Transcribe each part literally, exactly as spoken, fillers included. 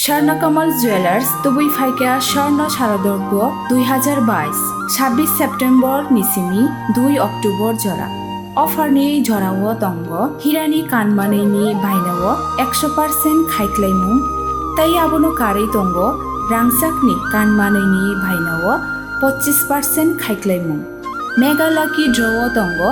Swarna Kamal Jewelers, tubui phaikha Swarna Sharadorgo dui hazar bais, sabbish September ni simi dui October jora. Offer ni jorao tongo hirani kanmanwi ni bainao ekso percent khaiklaimung, tei abono karwi tongo rangchakni kanmanwi ni bainao pochis percent khaiklaimung. Mega Lucky Draw o tongo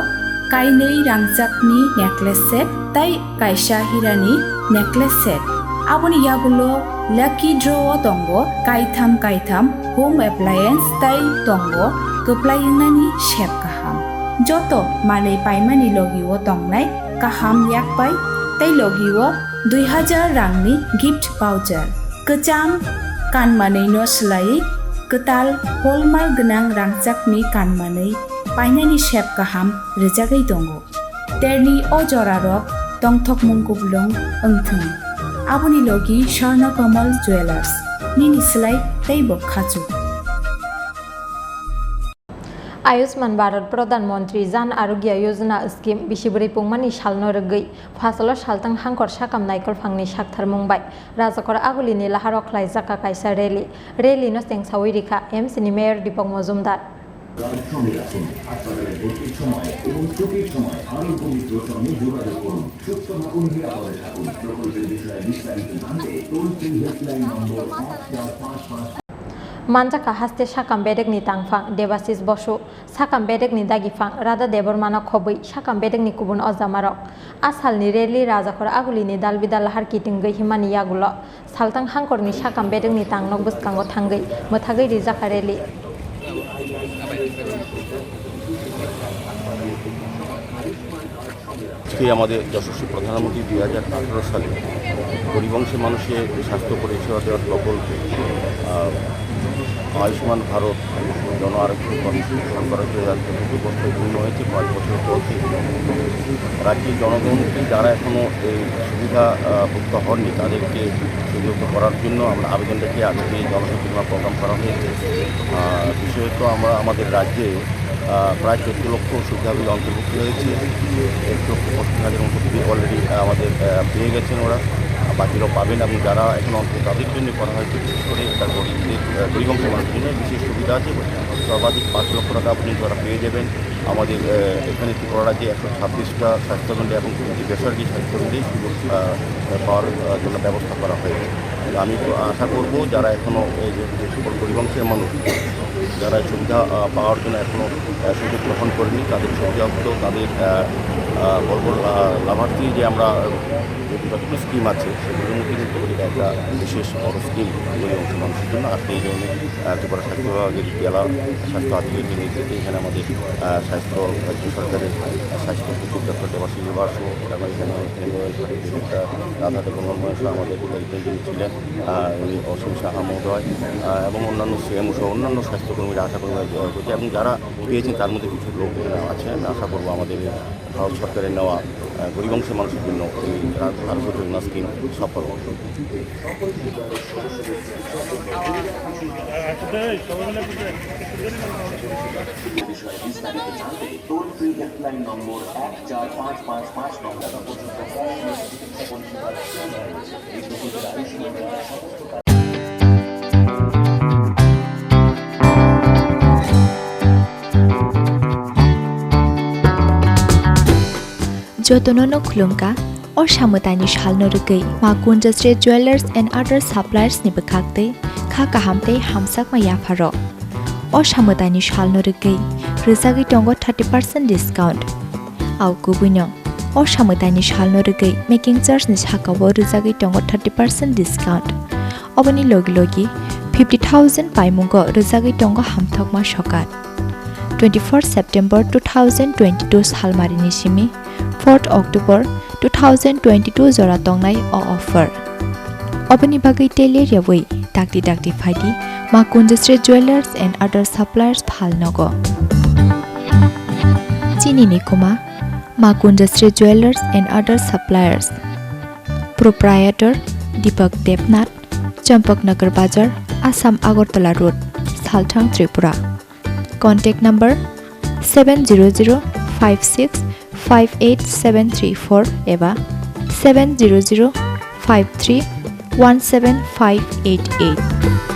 kainwi rangchakni necklace set tei kaisa hirani necklace set. Aboni yagulo Lucky Draw o tongo kaitham kaitham home appliance tei tongo kwplai wngnani sep kaham. Joto manwi paimani logi o tongnai kaham yakpai tei logi o dui hazar rangni gift voucher. Kwcham kanmanwi no swlaiwi kwtal hallmark gwnang rangchakni kanmanwi painani sep kaham rwjagwi tongo. Terni o jorarok tongthokmung kuplung wngthwng. Aboni logi Swarna Kamal Jewelers, nini slai teibo khachuk. Ayushman Bharat Pradhan Mantri Jan Arogya Yojana scheme bisi bwrwi pungmani salno rwgwi phasalo saltang hangkor sakam naikolphangni saktharmung bai Rajakhor Agulini laharo khlaijak kaisa rally. Rally no chengsawi rikha M C ni Mayor Deepak Majumdar. Card সঙ্গে রাখুন। হাসপাতালে ভর্তির সময় এবং ছুটির সময় আরোগ্য মিত্র সঙ্গে যোগাযোগ করুন। সুস্থ থাকুন, নিরাপদে থাকুন। প্রকল্পের বিষয়ে বিস্তারিত জানতে টোল ফ্রি হেল্পলাইন নম্বর এক চার পাঁচ পাঁচ। Manjakha haste sakam bedekni tangphang Debashis Bosu, sakam bedekni dagiphang Radha Debbarmano khobwi sakam bedekni kubun ojamarok. A salni rally Rajakhor Agulini dalbidal lahar kitingwi himani yagulo saltang hangkorni sakam bedekni tangnok bwskango thangwi mwthagwi rijak a rally. আজকে আমাদের যশস্বী প্রধানমন্ত্রী দুই হাজার আঠারো সালে গরিব অংশের মানুষের স্বাস্থ্য পরিষেবা দেওয়ার প্রকল্পে, আহ, আয়ুষ্মান ভারত জন আরোগ্য কর্মসূচি গ্রহণ করা হয়েছে। আজকে দুটো বছর পূর্ণ হয়েছে, পাঁচ বছর চলছে। রাজ্যের জনগণকে যারা এখনো এই সুবিধা, আহ, ভুক্ত হননি, তাদেরকে সুযোগ করার জন্য আমরা আবেদন রেখে আজকে এই জনসচেতনতা প্রোগ্রাম করা হয়েছে। আহ, বিশেষত আমরা আমাদের রাজ্যে, আহ, প্রায় চোদ্দ লক্ষ সুবিধাভোগী অন্তর্ভুক্ত হয়েছে। এক লক্ষ পঁচাত্তর হাজার মতো already আমাদের, আহ, পেয়ে গেছেন ওরা, বাকিরাও পাবেন। এবং যারা এখন অন্তর্ভুক্ত, তাদের জন্য করা হয়েছে, বিশেষ করে এটা গরিবদের, আহ, গরিব অংশের মানুষের জন্য বিশেষ সুবিধা আছে। সর্বাধিক পাঁচ লক্ষ টাকা পর্যন্ত তারা পেয়ে যাবেন। আমাদের, আহ, এখানে ত্রিপুরা রাজ্যে একশো ছাব্বিশটা স্বাস্থ্যকেন্দ্রে এখন পর্যন্ত বেসরকারি স্বাস্থ্যকেন্দ্রেই সুযোগ, আহ, পাওয়ার, আহ, জন্য ব্যবস্থা করা হয়েছে। তো আমি তো আশা করব যারা এখনো এই যে, যে সকল গরিব অংশের মানুষ যারা এই সুবিধা, আহ, পাওয়ার জন্য এখনো, আহ, সুযোগ গ্রহণ করেনি, তাদের সুবিধা হতো, তাদের, আহ, আহ, বড় বড়, আহ, লাভার্থী যে আমরা, আহ, যে যতগুলো স্কিম আছে সেগুলোর মধ্যে কিন্তু এটা একটা বিশেষ বড় স্কিম গরিব অংশের মানুষের জন্য। আজকে এই ধরনের, আহ, ত্রিপুরা স্বাস্থ্য বিভাগের জেলা স্বাস্থ্য আধিকারিকের নেতৃত্বে এখানে আমাদের, আহ, স্বাস্থ্য রাজ্য সরকারের, আহ, স্বাস্থ্য সচিব ডক্টর দেবাশিস বাসু, এবং এখানে কেন্দ্রীয় সরকারের ডিরেক্টর রাধা দেববর্মা সহ আমাদের একজন যিনি ছিলেন, আহ, উনি অসীম সাহা মহোদয়, আহ, এবং অন্যান্য সিএমও সহ অন্যান্য স্বাস্থ্যকর্মীরা আশা করি, আহ, করছে। এবং যারা পেয়েছেন তার মধ্যে কিছু লোক, আহ, আছেন। আশা করবো আমাদের এই ভারত সরকারের নেওয়া, আহ, গরিব অংশের মানুষের জন্য এই রা-, আরোগ্য যোজনা স্কিম সফল হবে। বিষয়ে বিস্তারিত জানতে টোল ফ্রি হেল্পলাইন নম্বর এক চার পাঁচ পাঁচ পাঁচ নম্বর পর্যন্ত ফোন করে চিকিৎসা পরিষেবা দেওয়া হয়। এই প্রকল্পের আয়ুষ্মান কার্ড সমস্ত Jotono no khulumkha, o samwtaini salno rwgwi Ma Kunjasri Jewellers and Other Suppliers ni bwkhak tei kha kaham tei hamjakma yapharok. O samwtaini salno rwgwi rwjagwi tongo thirty percent discount. Au kubuino, o samwtaini salno rwgwi making charge ni sakao rwjagwi tongo thirty percent discount. Oboni logi logi fifty thousand paimungo rwjagwi tongo hamthokma sokat. Twenty-four September two thousand twenty-two salmarini simi fourth October two thousand twenty-two jora tongnai o offer. Oboni bagwi tei ler yawi dakti dakti phaidi Ma Kunjasri Jewellers and Other Suppliers Phalnogo. Chini ni kuma Ma Kunjasri Jewellers and Other Suppliers. Proprietor Deepak Debnath, Champaknagar Bazar, Assam Agartala Road, Salthang, Tripura. Contact number seven zero zero five six five eight seven three four eba seven zero zero five three one seven five eight eight.